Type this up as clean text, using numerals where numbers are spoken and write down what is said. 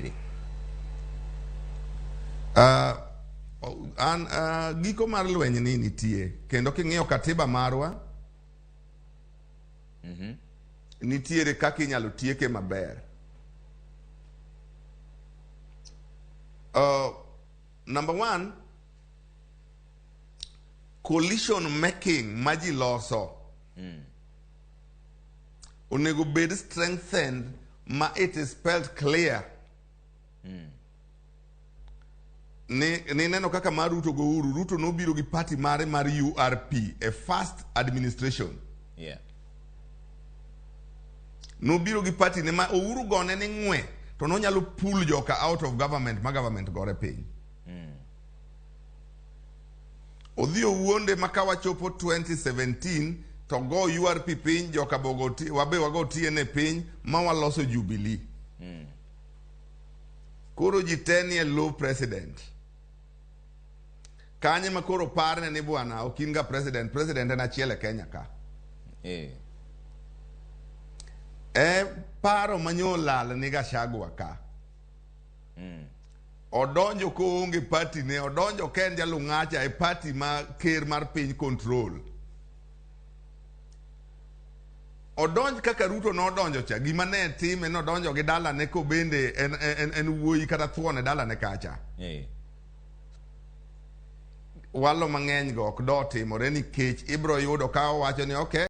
nitiere. An giko mar lweny ni nitie kendo king'iyo katiba marwa nitiere kaka inyalo tieke maber. Number one, coalition making ma ji loso onego bed strengthened ma it is spelled clear ni nineno kaka mar Ruto go Uhuru. Ruto nobiro gi party mare mar URP e first administration. Nobiro gi party ne ma Uhuru gone ni ng'we to nonyalo pull joka out of government ma government gore piny. Odhi owuonde ma ka wachopo 2017 to go URP piny joka bogo wabe wago TNA piny ma waloso Jubilee. Koro ji te nie low president. Kanye ma koro parne ni bwana ok in ga president, president en achiel e Kenya ka. E paro manyo lal ni Gachagua ka. Odonjo koonge party ne, odonjo ka en jalung'acha e party ma ker mar piny control. Odonj kaka Ruto nodonjo cha, gima ne time nodonjo gi dalane kobende en wuoyi kata thuon e dalane kacha. Walo mang'eny go ok do timore nikech ibro yudo ka owacho ni okay.